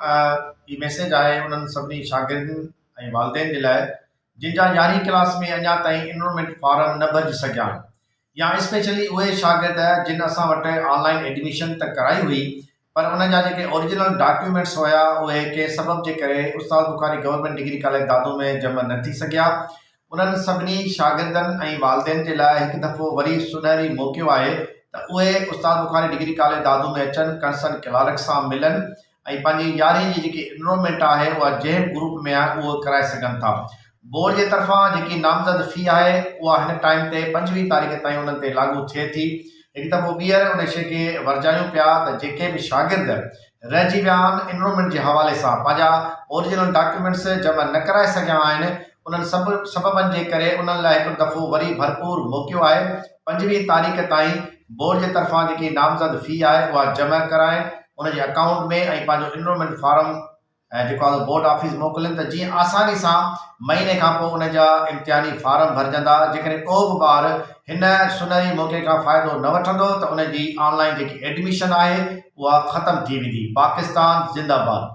هي message آهي انهن سڀني شاگردن ۽ والدين جي لاء جن جا يارهين ڪلاس ۾ اڃا تائين انرولمينٽ فارم نه ڀرجي سگهيا آهن يا اسپيشلي اهي شاگرد جن اسان وٽ آن لائن ايڊميشن ته ڪرائي هئي پر انهن جا جيڪي اوريجنل ڊاڪيومينٽس هيا اهي ڪنهن سبب جي ڪري Ustad Bukhari government degree college Dadu ۾ جمع نه ٿي سگهيا. انهن سڀني شاگردن ۽ والدين جي لاء هڪ دفعو وري سنهري موقعو آهي ته اهي استاد بخاري ڊگري ڪاليج دادو ۾ اچن، ڪنسرن ڪلارڪ سان ملن ۽ پنهنجي يارهين جي جيڪي انرولمينٽ آهي اها جنهن به گروپ ۾ آهي اهو ڪرائي سگهن ٿا. بورڊ جي طرفان جيڪي نامزد في آهي اها هن ٽائيم تي 25 تاريخ تائين انهن تي لاڳو ٿئي ٿي. هڪ دفعو ٻيهر ان شيء کي ورجايون پيا ته جيڪي به شاگرد رهجي ويا آهن انرولمينٽ جي حوالي سان پنهنجا اوريجنل ڊاڪيومينٽس جمع نه ڪرائي سگهيا آهن انهن سڀ سببن جي ڪري انهن لاء هڪ دفعو وري ڀرپور موقعو آهي 25 تاريخ تائين بورڊ جي طرفان جيڪي نامزد في آهي اها جمع ڪرائين ان جي اڪائونٽ ۾ ۽ پنهنجو انرولمينٽ فارم ۽ جيڪو آهي بورڊ آفيس موڪلين ته جيئن آساني سان مهيني کان پوء ان جا امتحاني فارم ڀرجندا جيڪڏهن ڪو به ٻار هن سنهري موقعي کان فائدو نه وٺندو ته ان جي آن لائن جيڪي ايڊميشن آهي اها ختم ٿي ويندي پاڪستان زنده باد.